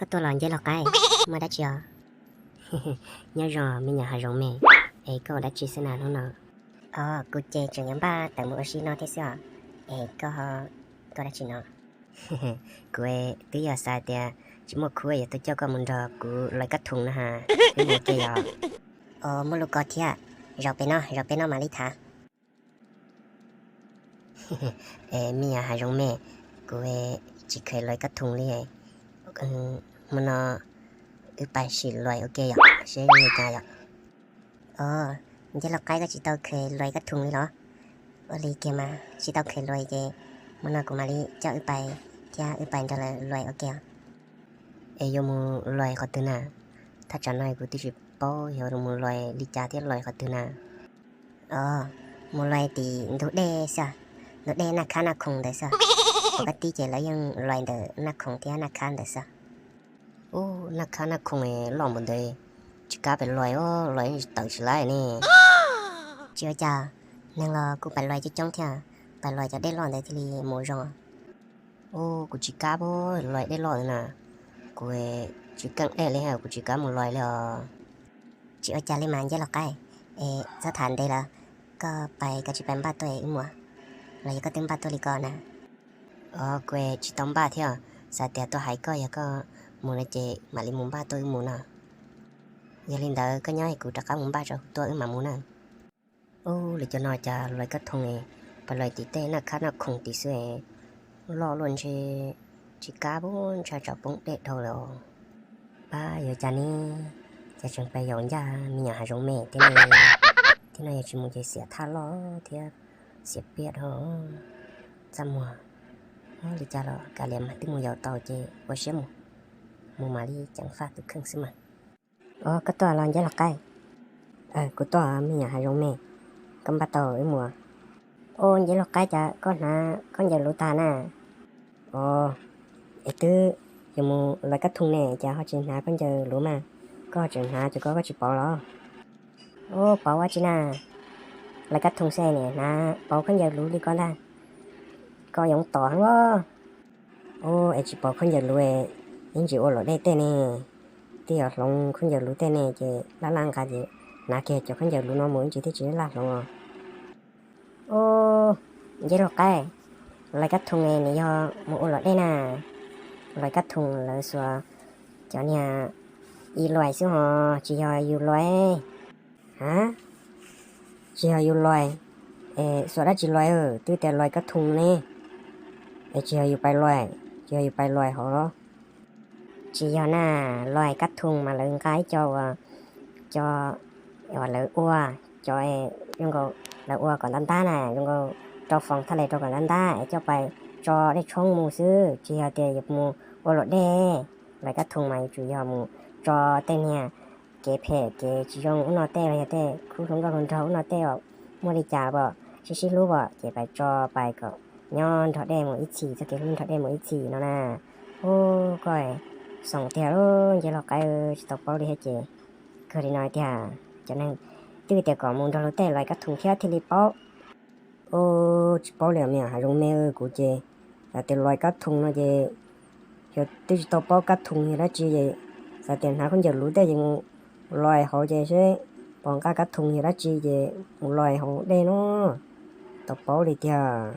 Koj tuaj los Nceb Lauj Qaib, muaj dab tsi os? Nyob zoo me nyuam hav zoov me, es koj ua dab tsi xwb na hnub no? Os, kuv ces tseem yuav npaj tawm mus ua si no thiab xwb os. Es koj tuaj dab tsi no? Kuv twb yog xav tias tsis muaj khub yuav tuaj coj koj mus nrog kuv lais kab thum no ha. Wb mus ua ke yog? Os, muaj lus ko thiab. Zaum pem no, zaum pem no mam li tham. Es me nyuam hav zoov me, kuv tsis kheev lais kab thum li. Hmo no wb pais sim lais ua ke yom, seb zoo li cas yom. Os, Nceb Lauj Qaib, koj tsis tau kheev lais kab thum li los? Ua li kiag mas tsis tau kheev lais ces hmo no kuv mam li coj wb pais thiab wb pais nrog lawv lais ua ke os. Es yuav mus lais qhov twg na? Thaj tsam no kuv twb tsis paub yuav mus lais li cas thiab lais qhov twg na. Os, mus lais tim ntug dej xwb, ntug dej Naj Khab Naj Khoom ntawd xwb. Pom kab tib ces lawv yeej lais ntawm Naj Khoom thiab Naj Khab ntawd xwb. Ub, Naj Khab Naj Khoom loj npaum ntawd, tsis kam pais lais os, lais tsis tawm tsis laib ne. Tsis ua cas, neeg los kuj pais lais coob coob thiab, pais lais cov dej loj ntawd thiaj li mus zoo. Ub, kuv tsis kam lais dej loj ntawd na, kuv tsis keej dej li, kuv tsis kam mus lais li os. Tsis ua cas li mas Nceb Lauj Qaib, es txhob tham ntev lawm, koj pais koj tsis pais npaj tuaj wb mus, los yog koj twb npaj tuaj li ko na? Os, kuv tsis tau npaj thiab, xav tias tuaj hais koj, yog koj mus no ces mam li mus npaj tuaj wb mus no. Yog li ntawd koj nyob es kuv rov qab mus npaj tso tuaj wb mam mus na. Ub, lawv cov no cas lais kab thum, pais lais tim tej Naj Khab Naj Khoom tim xwb, loj luaj ntshe tsis kam, ntshai tsam poob dej dhau lawm. Pab yuav cas ne, cas tseem pais yaum ncaj me nyuam hav zoov me thiab ne. Thiab no yog tsis mus ces xiam thaj loj thiab xiam piaj dhau. Txaj muag, li cas los kav liam mas twb mus yaum tau ces ua siab mus, mus mam li ceev faj tus kheej xwb mas. Os, koj tuaj los Nceb Lauj Qaib? Kuv tuaj me nyuam hav zoov me, koj npaj tau wb mus. Os, Nceb Lauj Qaib, cas koj hnav khaub ncaws luv tag na? Os, es twb yuav mus lais kab thum ne cas ho tsis hnav khaub ncaws luv mas? Koj tseem hnav ces koj, koj tsis pauv los? Ub, pauv ua tsi na, lais kab thum xwb ne hnav pauv khaub ncaws luv li koj ntag, koj yoov tom heev os. Ub, es tsis pauv khaub ncaws luv, ib ntsis ua luam dej tej ne, twb yog hloov khaub ncaws luv tej ne ces laj laj nqa ces hnav kiag cov khaub ncaws luv no mus ib ntsis thiaj tsis laj hloov os. Ub, Nceb Lauj Qaib, lais kab thum nws yog mus ua luam dej na, lais kab thum lawv xuas cov niag ib luais xwb hos tsis yog yus luais. Ha, tsis yog yus luais, es xuas dab tsi luais? Twb tias lais kab thum ne, es tsis yog yus pais luais, tsis yog yus pais luais hauv los? Tsis yog na, lais kab thum mas lawv nqa ib co uas, co uas lawv ua, cov zoo nkaus lawv ua kom ntab ntab na, zoo nkaus rau foos thaj les rau kom ntab ntab es coj pais tso dej tshoob mus xwb, tsis yog tias yuav mus ua luam dej. Lais kab thum mas yuav tsum yog mus tso tej niag kev phem kev tsis zoo ub no tej los yog tej khub hluas nkauj hluas nraug ub no tej uas muaj li cas pom sib sib hlub pom ces pais tso pais kom nyob nrog dej mus ib txhis, txoj kev hlub nrog dej mus ib txhis no na. Ub, koj xoom tiag lauj Nceb Lauj Qaib, tsis tau paub li thiab ces. Kawg li no tiag, cov neeg twb tias kom mus nrog luag tej lais kab thum thiab thiaj li paub. Ub, tsis paub li os me nyuam hav zoov me, kuv ces xav tias lais kab thum no ces yog twb tsis tau paub kab thum yog dab tsi ces xav tias hnav khaub ncaws luv tej ces mus lais hauv ces seb pom nqa kab thum yog dab tsi ces mus lais hauv dej no, tau paub li tiag.